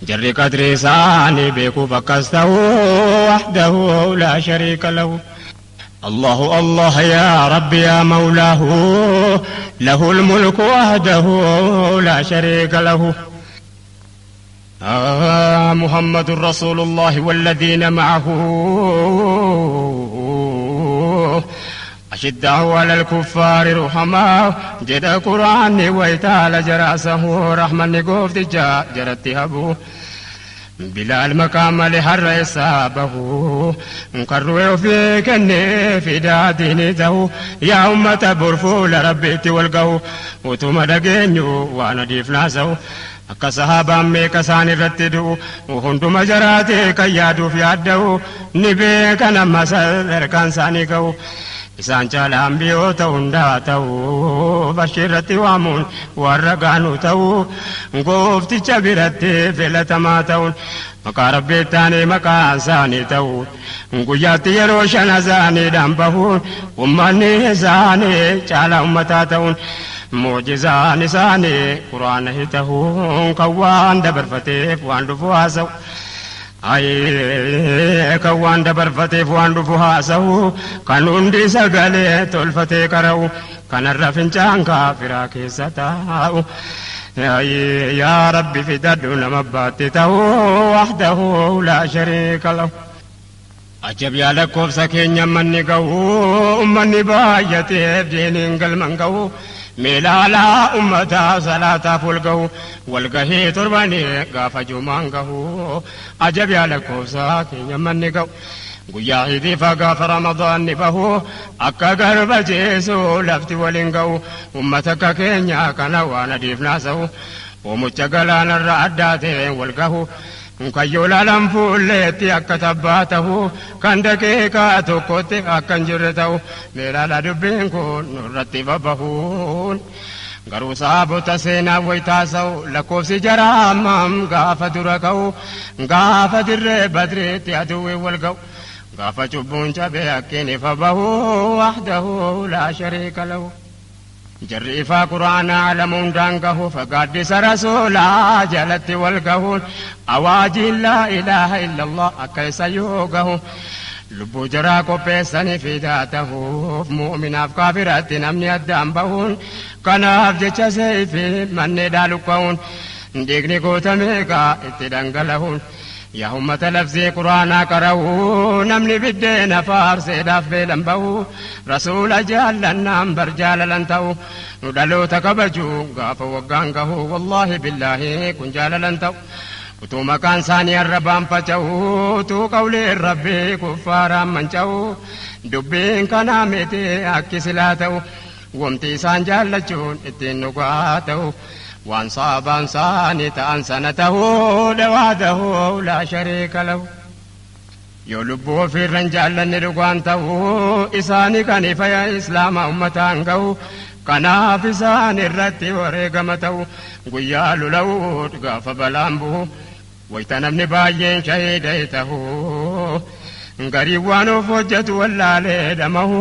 Jarri qadri isaanii beekuuf akkas ta'uu wahdahu laa shariika lahu. الله الله يا ربي يا مولاه له الملك وحده لا شريك له. محمد رسول الله والذين معه أشداء على الكفار رحماء جد قرآن ويتال جراسه رحمة نقوف تجا جرت هبو بلال مقام لحر إصابه انقروا في كني في دادين ذو يا أمة برفو لربيت والقو وتم دقينيو وانا ديف ناسو akka sahaabaan meeqa isaan irratti du'u hunduma jaraatee kan yaaduuf yaadda'u ni beekan amma sadarkaan isaanii ga'u isaan caalaan biyyoota hundaa ta'u bashii irratti waamuun warra gaanu ta'u goofticha biratti filatamaa ta'uun maqaa rabbii taanee maqaan isaanii ta'u guyyaatti yeroo shan isaaniidhaan bahuun ummanni isaanii caalaa ummataa ta'uun mucjizaan isaanii quraana ta'uun kan waan dabarfateef waan dhufu haasa'u. Kan waan dabarfateef waan dhufu haasa'u kan hundi sagalee tolfatee qara'u kanarra fincaan kaafiraa keessa taa'u. Yaa Rabbi fidadhu nama baatti ta'u wahdahu laa shariika lahu. Ajab yaa lakkoofsa keenya manni ga'u ummanni baay'ateef diiniin galman ga'u. Meelaalaa ummataa salaataaf wal ga'u walgahii torbanii gaafa jumaan gahu ajab yaa lakkoofsa keenya manni ga'u guyyaa idiifa gaafa ramadaanni bahu akka garba jeesu lafti waliin ga'u ummata akka keenya kana waan adiif naasa'u oomucha galaanarra addaa ta'een wal gahu kayyoo laalaan fuulleetti akka tabbaa ta'u kan daqiiqaa tokkotti akka hin jirre ta'u meelaala dubbiin kun nurratti babbahuun garuu saabota seenaa wayitaasa'u lakkoofsi jaraa hammam gaafa dura ka'u gaafa dirree badriitti aduwwiin wal ga'u gaafa cubbuun cabee akkiin ifa bahu wahdahu laa shariika lahu. Jarri ifaa quraanaa alamuun daangahu fagaaddisa rasuulaa jalatti wal gahuun awaajiin laa ilaaha illallah akka isa yoo gahu lubbuu jaraa qopheessanii fidaa tahuuf mu'uminaaf kaafiratti namni addaan bahuun kanaaf jecha seefi mannee dhaaluqqa'uun dhiigni goota meeqaa itti dhangalahuun yaa ummata labsii quraanaa qara'u namni biddeena faarseedhaaf beelan bahu rasuula jaallannaan bar jaalalan ta'u nu dhaloota kabaju gaafa waggaan gahu wallaahi billaahi kun jaalalan ta'u utuu maqaan isaanii arrabaan faca'u utuu qawliin rabbii kuffaaraan manca'u dubbiin kanaa miti akki silaa ta'u wamti isaan jaallachuun ittiin dhugaa ta'u waan saabaan saanii ta'an sana ta'uu dhawaadahu laa shariika lahu. Yoo lubbuu ofiirra hin jaallanne dhugaan ta'uu isaanii kan ifa islaama ummataan ga'u kanaaf isaan irratti wareegama ta'u guyyaa lola'uu gaafa balaan bu'u wayita namni baay'een shahiida ta'u garii waan of hojjetu wallaalee dhamahu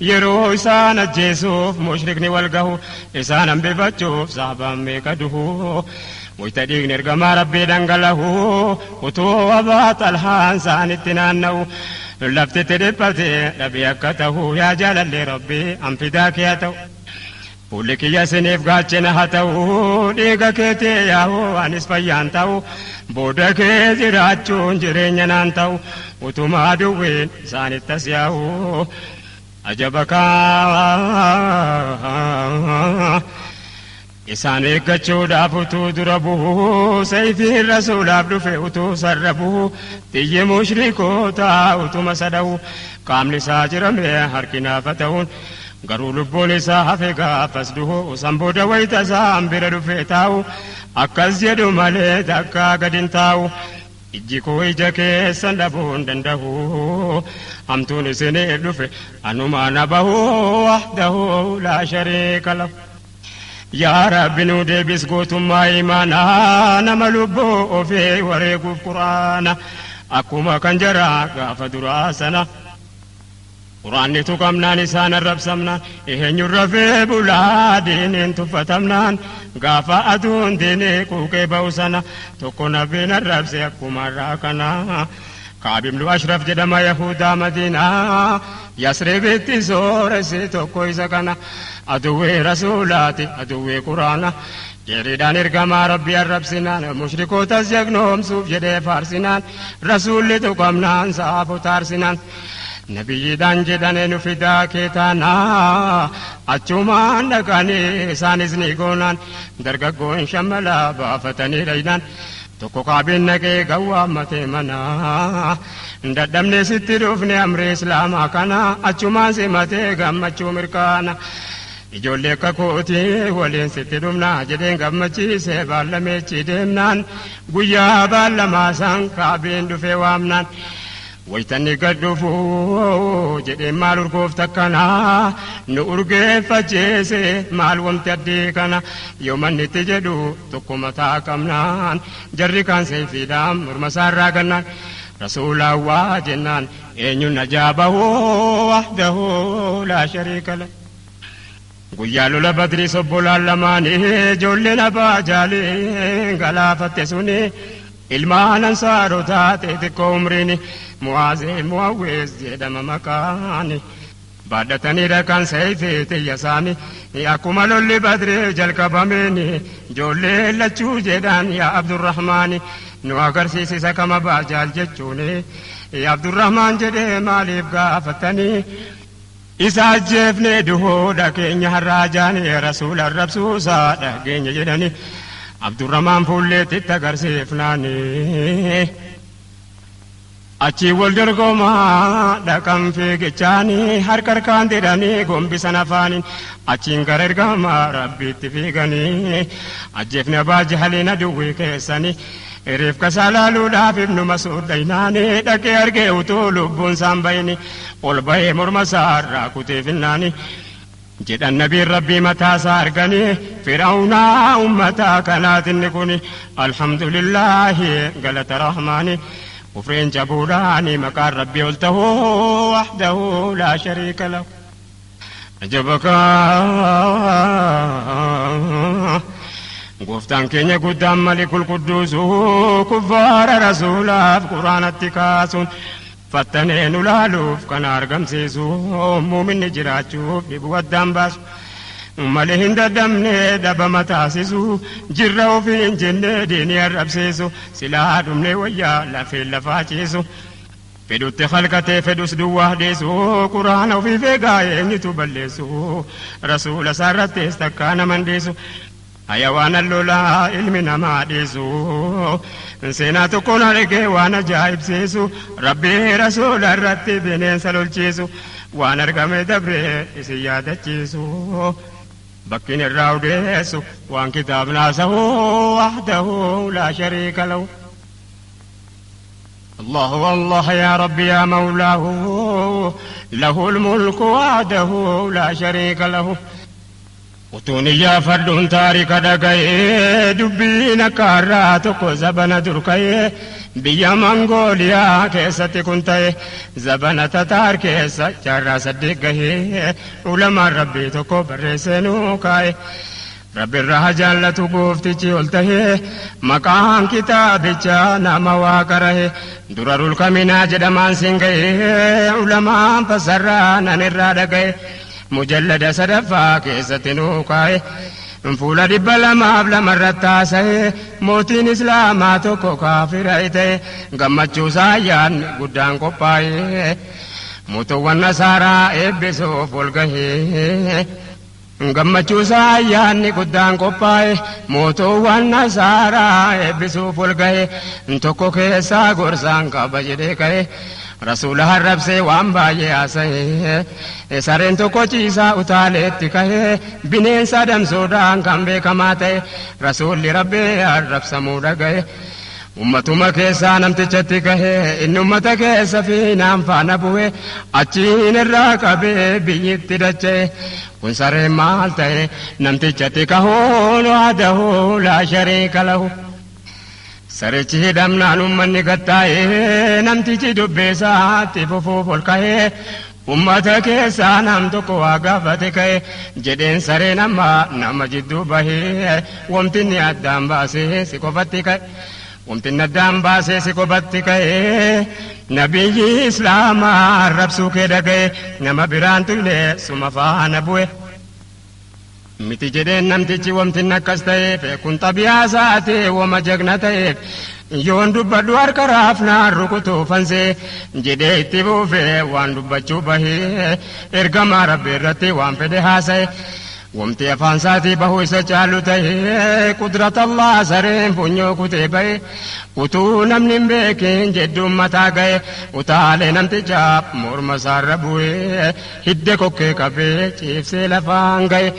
yeroo isaan ajjeesuuf mushrikni wal gahu isaan hambifachuuf saabaan meeqa duhu wayita dhiigni ergamaa rabbii dhangalahu utuu abaa xalhaan isaanitti naanna'u laftitti dhiphate dhabii akka ta'u yaa jaalallee rabbii anfidaa kee haa ta'u. Fuulli kiyya isiniif gaachana haa ta'u dhiiga keetii yaa'u anis fayyaan ta'u booda kee jiraachuun jireenya naan ta'u utuma aduwwiin isaanitti as yaa'u ajaba kaa isaan eeggachuudhaaf utuu dura bu'u sayfiin rasuulaaf dhufe utuu sarra bu'u xiyyi mushrikootaa utuma sada'u qaamni isaa jirame harki naafa ta'uun garuu lubbuun isaa hafe gaafas duhu san booda wayita isaan bira dhufe taa'u akkas jedhu malee takkaa gad hin taa'u ijji koo ija keessan dhabuu hin danda'u hamtuun isiniif dhufe anumaa na bahu wahdahu laa shariika lahu. Yaa Rabbi nu deebis gootummaa imaanaa nama lubbuu ofii wareeguuf quraana akkuma kan jaraa gaafa duraa sana. Quraanni tuqamnaan isaan arrabsamnaan eenyurra fee bulaa diiniin tuffatamnaan gaafa aduun diinii quuqee ba'u sana tokko nabiin arrabse akkuma irraa kana. Kaab ibnu Ashraf jedhama Yahudaa Madiinaa Yasribitti sooresse tokko isa kana aduwwee rasuulaati aduwwee quraana jeeriidhaan ergamaa rabbii arrabsinaan mushrikootas jagnoomsuuf jedhee faarsinaan rasuulli tuqamnaan saafu taarsinaan nabiyyiidhaan jedhane nu fidaa kee taanaa achumaan dhaqanii isaanis ni goonaan dargaggoon shammalaa baafatanii dhaynaan tokko kaabiin naqee gawwaammatee mana dadhabne sitti dhufne amri islaamaa kana achumaan simatee gammachuu mirkaana ijoollee akka kootii waliin sitti dhufna jedheen gammachiise baallameechi deemnaan guyyaa baallamaa san kaabiin dhufee waamnaan waytanni gad dhufuu jedheen maal urgoofta akkanaa nu urgeeffacheese maal wamti addii kana yoo manni itti jedhu tokko mataa qabnaan jarri kaan seefiidhaan morma isaarraa gannaan rasuulaa waa jennaan eenyuun ajaabahuu wahdahuu laa shariika lahu. Guyyaa lola badrii sobbolaan lamaanii ijoolleen abbaa jaalii galaafatte suni ilmaan ansaarotaa xixiqqoo umriin Mu'aazee Mu'awwees jedhama maqaani. Baadhatanii dhaqan seeyfee xiyya isaanii akkuma lolli badree jalqabameen ijoollee lachuu jedhan yaa Abdurrahmaani nu agarsiisisa kama baajaal jechuun yaa Abdurrahmaan jedhee maaliif gaafatanii isa ajjeefne duhoodha keenya har'aa jaanii rasuula arrabsuusaa dhageenya jedhanii Abdurrahmaan fuulleetti agarsiifnaanii. Achi wal dorgomaa dhaqan fiigichaanii harka harkaan didhanii gombisan afaaniin achiin gara ergamaa rabbiitti fiiganii ajjeefne abbaa jahaliin aduwwii keessanii reefka isaa laaluudhaaf ibnu Masuud dhaynaanii dhaqee argee utuu lubbuun isaan bayini ol bahee morma isaarraa kutee finnaanii jedhan nabiin rabbii mataa isaa arganii fir'aawnaa ummata kanaatinni kun alhamdulillaahi galata rahmaanii kufreen jabuudhaani maqaan rabbii ol tahuu wahdahu laa shariika lahu. Ajabakaa gooftaan keenya guddaan malikul qudduusuu kuffaara rasuulaaf quraanatti kaasuun fattanee nu laaluuf kana argamsiisu muuminni jiraachuuf dhibuu addaan baasu. Malee hin dadhabne dhabama taasisu jirra ofiin jennee diinii arrabsiisu silaa dhumne wayyaa lafeen lafaa ciisu. Fedhutti halkatee fedhus duwwaa dhiisu quraana ofiif eegaa eenyutu balleessu rasuula isaarrattis takkaa naman dhiisu. Hayawaan lolaa ilmi namaa dhiisu seenaa tokkoon argee waan ajaa'ibsiisu rabbii rasuula irratti bineensa lolchiisu waan argame dabree isin yaadachiisu. Bakkiin irraa odeessu waan kitaabni haasa'u wahdahu laa shariika lahu. الله والله يا ربي يا مولاه له الملك وحده لا شريك له. Utuun iyyaafadhuun taarika dhaga'ee dubbiin akka har'aa tokko zabana dur ka'ee biyya Mangooliyaa keessatti kun ta'e zabana Tataar keessa jaarraa saddeet gahee ulamaan rabbii tokko barreessee nuu kaa'e. Rabbi irraa haa jaallatu gooftichi ol tahee maqaan kitaabichaa nama waa qarahe durarul kaminaa jedhamaan siin gahee ulamaan fasarraa nan irraa dhaga'e. Mujallada sadaffaa keessatti nuu kaa'e fuula 202 irratti haasa'e mootiin islaamaa tokko kaafira ta'e gammachuu isaa ayyaanni guddaan qophaa'e mootuwwan nasaaraa eebbisuuf ol gahee gammachuu isaa ayyaanni guddaan qophaa'e mootuwwan nasaaraa eebbisuuf ol gahee tokko keessaa gorsaan qaba jedhee ka'e. Rasuula harrabsee waan baay'ee haasa'e sareen tokko ciisaa utaaleetti ka'ee bineensa adamsuudhaan kan beekamaa ta'e rasuulli rabbii arrabsamuu dhaga'e. Ummatuma keessaa namtichatti ka'ee inni ummata keessa fiinaan faana bu'e achiin irraa qabee biyyitti dacha'e. Kun sareen maal ta'e namtichatti kahuun waadahuu laa shariika lahu. Sarichi hidhamnaan ummanni gattaa'ee namtichi dubbeessaatti fufuuf ol ka'ee Ummata keessaa nam tokko waa gaafate ka'e jedheen sareen amma nama jidduu bahee wamtinni addaan baasee si qofatti ka'e. Wamtinni addaan baasee si qofatti ka'e nabiyyi islaamaa arrabsuu kee dhaga'e nama biraan tuyne suma faana bu'e. Miti jedheen namtichi wamtinni akkas ta'eef kun xabiyaa isaati wama jagna ta'eef yoon dubbadhu harka raafnaan rukutuu fansee jedhee itti buufee waan dubbachuu bahee ergamaa rabbi irratti waan fedhe haasa'e. Wamti afaan isaatii bahuu isa caalu ta'ee qudrat Allah sareen funyoo kutee bahe utuu namni hin beekin jedhuun mataa ga'e utaalee namticha morma isaarra bu'ee hidde kokkee qabee ciibsee lafaan ga'e.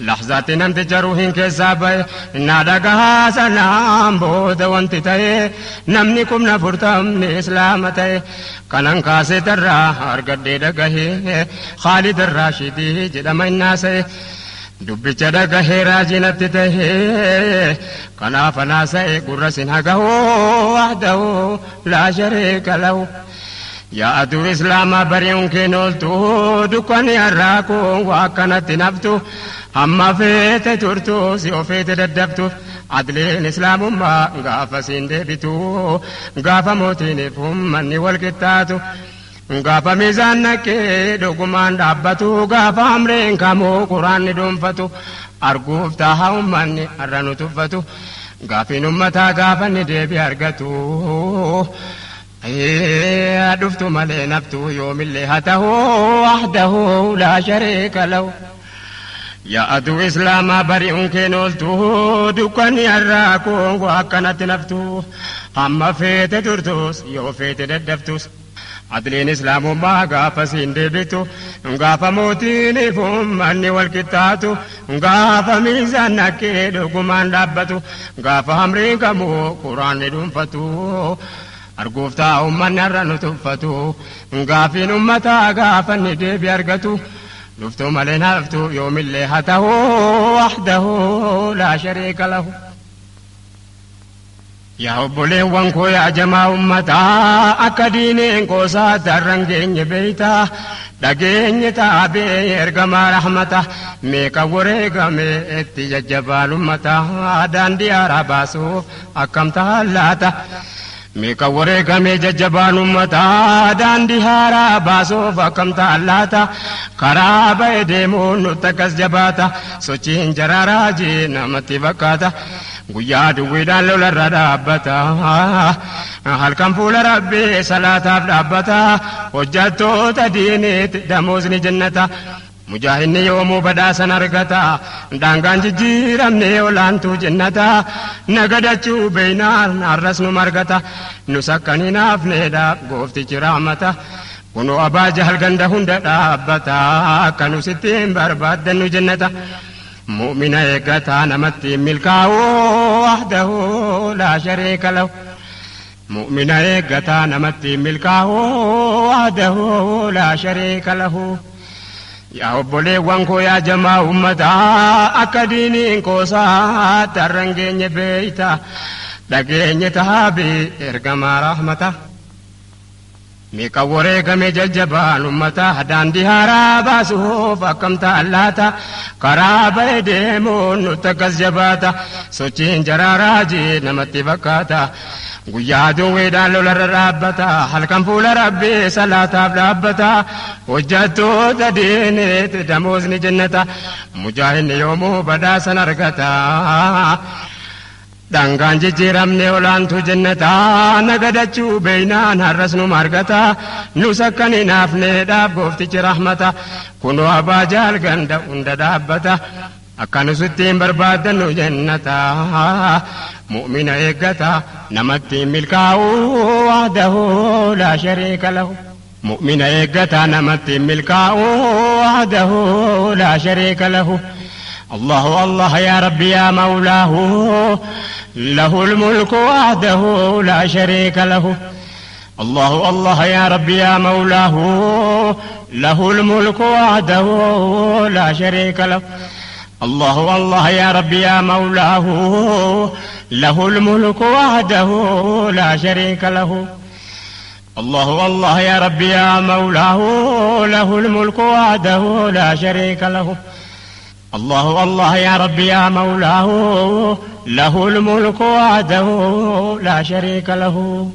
Lahzaatti namticha ruuhin keessaa bahe na dhagahaa sanaan booda wanti ta'e namni 40,000 islaama ta'e kanan kaasee tarraa argadhee dhagahee Khaalid Raashidii jedhama innaasa'e. Dubbicha dhagahee raajinatti tahee kanaaf anaasa'e gurra sin hagahoo wahdahu laa shariika lahu. Yaa aduu islaamaa bari'uun keen ooltu dukkanni har'aa kun waa akkanatti naftu hamma feete turtu si ofeete daddaftuuf adliin islaamummaa gaafa siin deebitu gaafa mootiiniif ummanni wal qixxaatu. Gaafa miizaan naqee dhugumaan dhaabbatu gaafa amreen kamuu quraanni dhuunfatu arguuf taaha ummanni har'a nu tuffatu gaafiin ummataa gaafa inni deebii argatu. Dhuftu malee naftu yoomillee haa ta'u wahdahu laa shariika lahu. Yaa aduu islaamaa bari'uun keen ooltu dukkanni har'aa kun waa akkanatti naftu hamma feete turtus yoo feete daddaftus. Adliin islaamummaa gaafa siin deebitu gaafa mootiiniif ummanni wal qixxaatu gaafa miizaan naqee dhugumaan dhaabbatu gaafa hamriin kamuu quraanni dhuunfatu arguuf ta'a ummanni har'a nu tuffatu gaafiin ummataa gaafa inni deebi argatu dhuftu malee haftu yoomillee haa ta'u wahdahu laa shariika lahu. Yaa obboleewwan koo yaa jamaa ummataa akka diineen qoosaa darran geenye beeytaa dhageenye taabee ergamaa rahmata meeqa wareegame itti jajjabaan ummataa daandii haaraa baasuuf akkam ta'an laata. Meeqa wareegame jajjabaan ummataa daandii haaraa baasuuf akkam ta'an laata karaa ba'e deemuun nutti akkas jabaata sochiin jaraaraajii namatti fakkaata. Guyyaa duwwiidhaan lolarra dhaabbata halkan fuula rabbii salaataaf dhaabbata hojjattoota diiniitti damoosni jennata mujaahidni yoomuu badhaasan argata daangaan jijjiiramne olaantuu jennata nagadachuu beeynaan har'as nu margata nus akka hin hafneedha gooftichi rahmata kunoo abaa jahal ganda hunda dhaabbata akka nus ittiin barbaaddannu jennata. Mu'mina eeggataa namatti milkaa'u wahdahu laa shariika lahu. Mu'mina eeggataa namatti milkaa'u wahdahu laa shariika lahu. Yaa obboleewwan koo yaa jamaa ummataa akka diiniin qoosaa tarran geenye beeyta dhageenye taabii ergamaa rahmata. Meeqa wareegame jajjabaan ummataa daandii haaraa baasuuf akkam ta'an laata karaa ba'e deemuun nutti akkas jabaata sochiin jaraaraajii namatti fakkaata guyyaa duwwiidhaan lolarra dhaabbata halkan fuula rabbii salaataaf dhaabbata hojjattoota diiniitti damoosni jennata mujaahidni yoomuu badhaasan argata. Daangaan jijjiiramne olaantuu jennataa nagadachuu beeynaan har'as nu margata nus akka hin hafneedhaaf gooftichi rahmata kunoo abbaa jaal ganda hunda dhaabbata akka nus ittiin barbaaddannu jennata mu'mina eeggata namatti milkaa'u wahdahu laa shariika lahu. Mu'mina eeggata namatti milkaa'u wahdahu laa shariika lahu. الله الله يا ربي يا مولاه له الملك وحده لا شريك له. الله الله يا ربي يا مولاه له الملك وحده لا شريك له. الله الله يا ربي يا مولاه له الملك وحده لا شريك له. الله الله يا ربي يا مولاه له الملك وحده لا شريك له. الله الله يا ربي يا مولاه له الملك وحده لا شريك له.